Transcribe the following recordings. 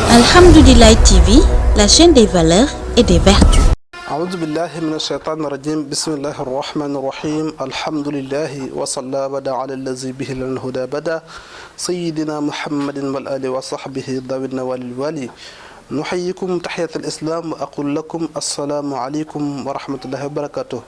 Alhamdoulilah TV, la chaîne des valeurs et des vertus. أعوذ بالله من الشيطان الرجيم بسم الله الرحمن الرحيم الحمد لله وصلى بدا على الذي به لنا الهدى بدا سيدنا محمد والآل وصحبه ذوي النوال الوالي نحييكم تحية الإسلام وأقول لكم السلام عليكم ورحمة الله وبركاته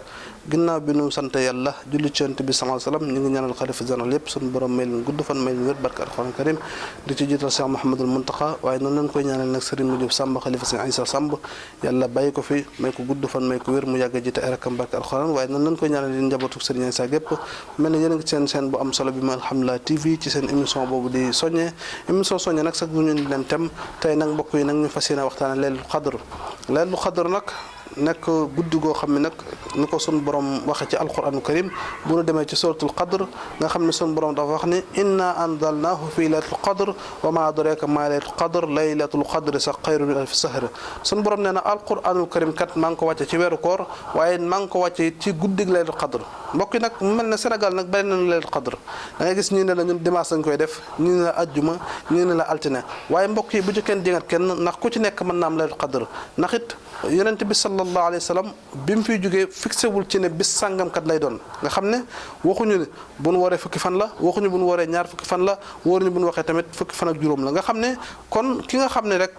ginnaaw bi nu sant yàlla julli ci Yonent bi sallallahu alayhi wa sallam ñu ngi ñaanal xalifa général yépp suñu borom may leen gudd fan may leen wér barke alxuraan karim di ci jiital Cheikh Mouhamadul Muntaxa waaye noonu lañ koy ñaanal nag Serigne Modou Samb xalifa Serigne Aïssa Samb yàlla bàyyi ko fi may ko gudd fan may ko wér mu yàgg a jiite ay rakkam barke alxuraan waaye noonu lañ koy ñaanal di njabootu Serigne Aïssa gépp mel na yéen a ngi seen chaîne bu am solo bi ma Alhamdoulilah TV ci seen émission boobu di soññe émission soññe nag sax ñu leen tem tey nag mbokk yi nag ñu fas yéene waxtaane Laylatul Qadr nag nekk guddi goo xam ne nag ni ko sun borom waxe ci alquranu karim bu nu demee ci suratul qadr nga xam ne sun borom dafa wax ni inna anzalnahu fi laylatul qadr wa ma adraka ma laylatul qadr laylatul qadr sa xayrun min alfi sahr sun borom nee na alquranul karim kat maa ngi ko wàcce ci weeru koor waaye maa ngi ko wàcce ci guddig laylatul qadr mbokk yi nag mu mel ne Sénégal nag bari nañu laylatul qadr da ngay gis ñii ne la ñun dimanche lañ koy def ñii ne la ajjuma ñii ne la altine waaye mbokk yi bu ci kenn dingat kenn ndax ku ci nekk mën na am laylatul qadr ndax it yonent bi sallallahu alayhi wa sallam bi mu fiy jógee fixé wul ci ne bis sàngamkat lay doon nga xam ne waxuñu ne bu nu waree fukki fan la waxuñu bu nu waree ñaar fukki fan la wóoruñu bu nu waxee tamit fukki fan ak juróom la nga xam ne kon ki nga xam ne rek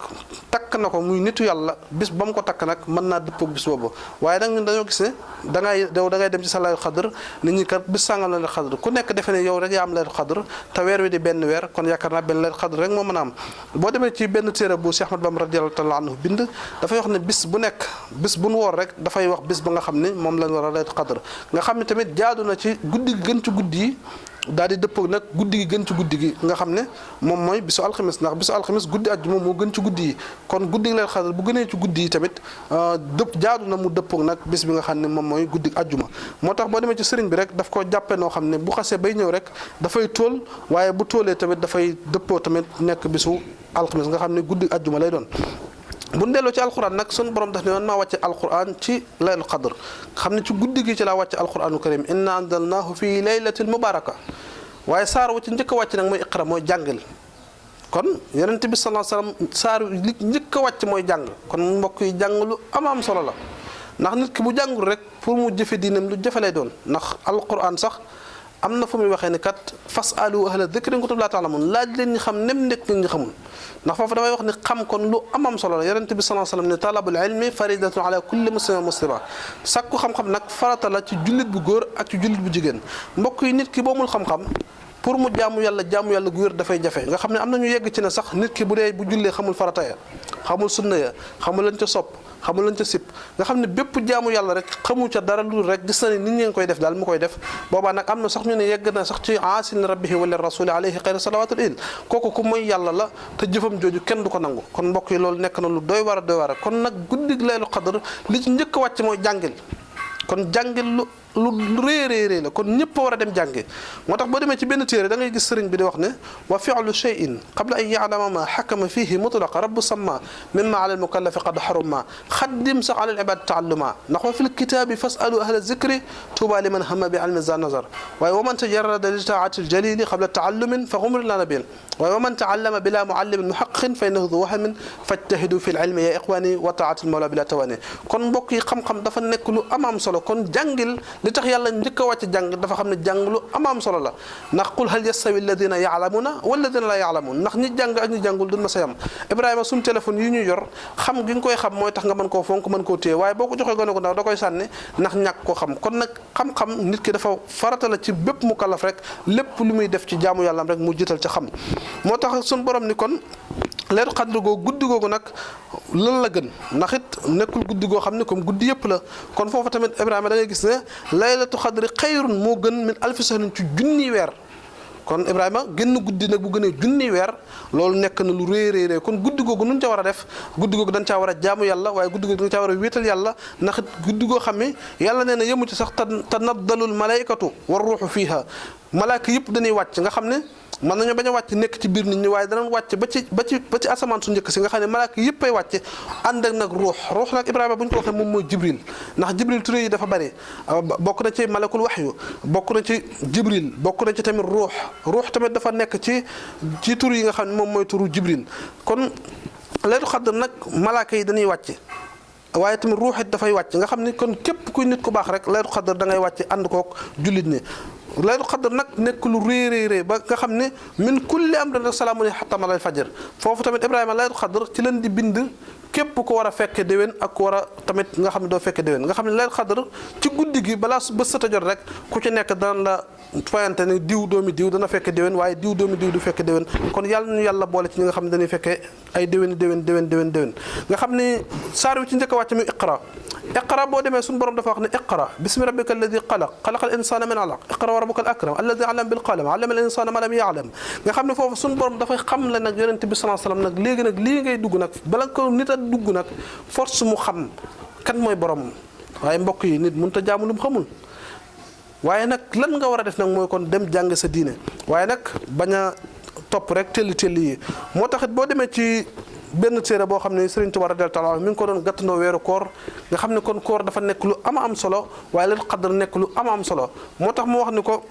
takk na ko muy nitu yàlla bis ba mu ko takk nag mën naa dëppoog bis boobu waaye nag ñun dañoo gis ne da ngay dem ci sa laylatul qadr nit ñi kat bis sàngam laylatul qadr ku nekk defe ne yow rek yaa am laylatul qadr te weer wi di benn weer kon yaakaar naa benn laylatul qadr rek moo mën a am boo demee ci benn téere bu Cheikh Ahmad Bamba radiyallahu taala anhu bind dafay wax ne bis bu nekk bis bu nu woor rek dafay wax bis ba nga xam ne moom lañ war a laylatul qadr nga xam ne tamit jaadu na ci guddi gi gën ci guddi yi daal di dëppoo nag guddi gi gën ci guddi gi nga xam ne moom mooy bisu alxamis ndax bisu alxamis guddi àjjuma moo gën ci guddi yi kon guddi gi laylatul qadr bu gënee ci guddi yi tamit jaadu na mu dëppoo nag bis bi nga xam ne moom mooy guddi àjjuma moo tax boo demee ci sëriñ bi rek daf ko jàppe noo xam ne bu xasee bay ñëw rek dafay tóol waaye bu tóolee tamit dafay dëppoo tamit nekk bisu alxamis nga xam ne guddi àjjuma lay doon bu ñu delloo ci alquran nag sunu borom daf ne woon maa wàcce alquran ci laylatul qadr xam ne ci guddi gi ci laa wàcce alquranu karim inna anzalnahu fi laylatil mubaraka waaye saar wu ci njëkk a wàcc nag mooy iqra mooy jàngal kon yonent bi sallallahu alayhi wasallam saar li njëkk a wàcc mooy jàng kon mbokk yi jàng lu am solo la ndax nit ki bu jàngul rek pour mu jëfe diinam lu jafe lay doon ndax alquran sax am na fu muy waxee ni kat fasalu ahla dhikri in kuntum laa ta'lamuun laaj leen ñi xam nem nekk ñi xamul ndax foofu damay wax ni xam kon lu am solo la yonent bi sallallahu alayhi wasallam ne talabul ilmi faridatun ala kulli muslimin wa muslima sàkku xam-xam nag farata la ci jullit bu góor ak ci jullit bu jigéen mbokk yi nit ki boomul xam-xam pour mu jaamu yàlla gu wér dafay jafe nga xam ne am na ñu yegg ci ne sax nit ki bu dee bu jullee xamul farata ya xamul sunna ya xamul lañ ca sopp xamul lañ ca sip nga xam ne bépp jaamu yàlla rek xamu ca dara lu rek gis na ne nit ñi ngi koy def daal mu koy def boobaa nag am na sax ñu ne yegg na sax ci aasin rabbihi wala rasuli alayhi xayra salawatul il kooku ku mooy yàlla la te jëfam jooju kenn du ko nangu kon mbokk yi loolu nekk na lu doy war a kon nag guddi laylatul qadr li ci njëkk a wàcc mooy jàngil kon jàngil lu réy la kon ñëpp war a dem jàngi moo tax boo demee ci benn téere da ngay gis sëriñ bi di wax ne wa fi'lu shay'in qabla an ya'lama ma hakama fihi mutlaqa rabbu samma mimma ala al-mukallafi qad haruma xaddim sax ala al-ibad ta'alluma ndax wa fil kitabi fas'alu ahla zikri tuba liman hamma bi ilmi za nazar waaye wa man tajarrada li ta'ati al-jalili qabla ta'allumin fa ghumr la nabil waaye wa man ta'allama bila mu'allimin muhaqqiqin fa innahu dhu wahmin fajtahidu fi al-ilmi ya ikhwani wa ta'ati al-mawla bila tawani kon mbokk yi xam-xam dafa nekk lu am solo kon jàngil li tax yàlla njëkk a wàcc jàng dafa xam ne jàng lu am solo la ndax qul hal yastawi alladina ya'lamuna walladina la ya'lamun ndax ñi jàng ak ñi jàngul duñ ma sa yam Ibrahima suñu téléphone yi ñuy yor xam gi nga koy xam mooy tax nga mën koo fonk mën koo téye waaye boo ko joxee gone ko ndaw da koy sànni ndax ñàkk koo xam kon nag xam-xam nit ki dafa farata la ci bépp mu kalaf rek lépp lu muy def ci jaamu yàllam rek mu jiital ci xam moo tax suñu borom ni kon laylatul qadr googu guddi googu nag lan la gën ndax it nekkul guddi goo xam ne comme guddi yëpp la kon foofu tamit Ibrahima da ngay gis ne laylatul qadr xayrun moo gën min alfi sahrin ci junni weer kon Ibrahima génn guddi nag bu gënee junni weer loolu nekk na lu réy kon guddi googu nun ca war a def guddi googu dañ caa war a jaamu yàlla waaye guddi googu dañ caa war a wéetal yàlla ndax it guddi goo xam ne yàlla nee na yëmu ci sax tanazzalul malaikatu war ruuxu fiiha malaaka yëpp dañuy wàcc nga xam ne mën nañu bañ a wàcc nekk ci biir nit ñi waaye danañ wàcc ba ci asamaan su njëkk si nga xam ne malaaka yëpp ay wàcce ànd ak nag ruux nag Ibrahima bu ñu ko waxee moom mooy Jibril ndax Jibril turé yi dafa bari bokk na ci malakul waxyu bokk na ci Jibril bokk na ci tamit ruux tamit dafa nekk ci tur yi nga xam ne moom mooy turu Jibril kon laylatul xadr nag malaaka yi dañuy wàcc waaye tamit ruux it dafay wàcc nga xam ni kon képp kuy nit ku baax rek laylatul xadr da ngay wàcc ànd kook jullit ñi laylatul xadr nag nekk lu réy ba nga xam ne min kulli amrin rek salaamun hatta matla'il fajr foofu tamit Ibrahima laylatul xadr ci leen di bind képp ko war a fekke déwén ak ko war a tamit nga xam ne doo fekke déwén nga xam ne laylatul xadr ci guddi gi balaa ba sët a jot rek ku ci nekk dana la fayante ne diw doomi diw dana fekke déwén waaye diw doomi diw du fekke déwén kon yàlla ñu yàlla boole ci ñi nga xam ne dañuy fekke ay déwén nga xam ne saar wi ci njëkk a wàcc muy iqra boo demee suñu borom dafa wax ne iqra bismi rabbika alladi xalaqal insana min alaq iqra wa rabbuka al akram alladi allama bil qalam allama al insana ma lam ya'lam nga xam ne foofu suñu borom dafay xam le nag yonente bi sallallahu alayhi wasallam nag léegi nag lii ngay dugg nag bala ko nit a dugg nag force mu xam kan mooy borom waaye mbokk yi nit mënut a jaamu lu mu xamul waaye nag lan nga war a def nag mooy kon dem jàng sa diine waaye nag bañ a topp rek telli yi moo taxit boo demee ci benn téere boo xam ne Serigne Touba radiyallahu ta'ala mi ngi ko doon gàttandoo weeru koor nga xam ne kon koor dafa nekk lu am solo waaye laylatul qadr nekk lu am solo moo tax mu wax ni ko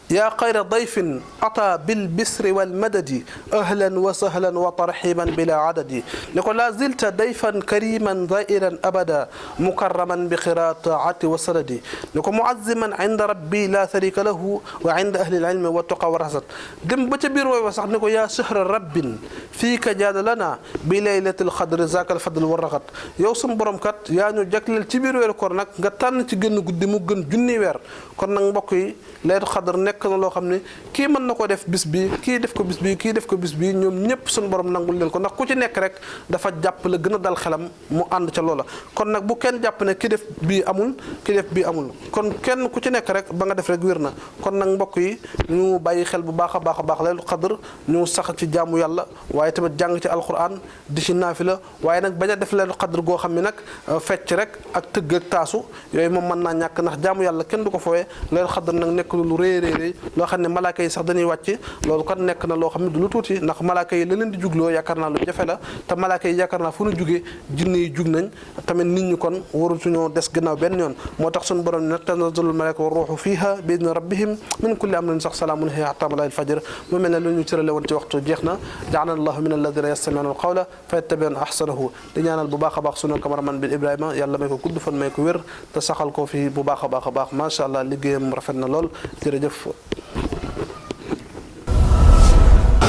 yaa xayra dayfin ata bil bisri wal madadi ahlan wa sahlan wa tarxiban bila adadi ne ko laa zilta dayfan kariman zairan abada mukarraman bi xiraataati wa sanadi ne ko muazziman inda rabbi la sharika lahu wa inda ahli ilmi wa tuqa wa rasad dem ba ca biir wooy wa sax ne ko yaa shahra rabbin fii ka jaada lana bi laylatil xadri zaaka al fadl wa raxat yow suñu borom kat yaa ñu jagleel ci biir weeru koor nag nga tànn ci gën guddi mu gën junni weer kon nag mbokk yi laylatul xadr nekk na loo xam ne kii mën na ko def bis bi kii def ko bis bi kii def ko bis bi ñoom ñëpp suñu borom nangul leen ko ndax ku ci nekk rek dafa jàpp la gën a dal xelam mu ànd ca loola kon nag bu kenn jàpp ne ki def bii amul ki def bii amul kon kenn ku ci nekk rek ba nga def rek wér na kon nag mbokk yi ñu bàyyi xel bu baax a baax laylatul xadr ñu sax ci jaamu yàlla waaye tamit jàng ci alquran di ci naafila waaye nag bañ a def laylatul xadr goo xam ne nag fecc rek ak tëgg ak taasu yooyu moom mën naa ñàkk ndax jaamu yàlla kenn du ko fooyee laylatul xadr nag nekk lu réy loo xam ne malaaka yi sax dañuy wàcc loolu kon nekk na loo xam ne du lu tuuti ndax malaaka yi la leen di jugloo yaakaar naa lu jafe la te malaaka yi yaakaar naa fu ñu jugee jinne yi jug nañ tamit nit ñi kon warutuñoo des gannaaw benn yoon moo tax suñu borom ne tanazzalul malaaka wa ruuhu fiha bi idni rabbihim min kulli amrin sax salaamun hiya hatta matla'il fajr mu mel ne lu ñu cërale woon ci waxtu jeex na ja'alana allahu min alladhina yastami'una alqawla fayattabi'una ahsanahu di ñaanal bu baax a baax sunu cameraman bi Ibrahima yàlla may ko gudd fan may ko wér te saxal ko fii bu baax a baax macha allah liggéeyam rafet na lool jërëjëf.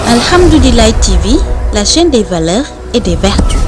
Alhamdoulilah TV, la chaîne des valeurs et des vertus.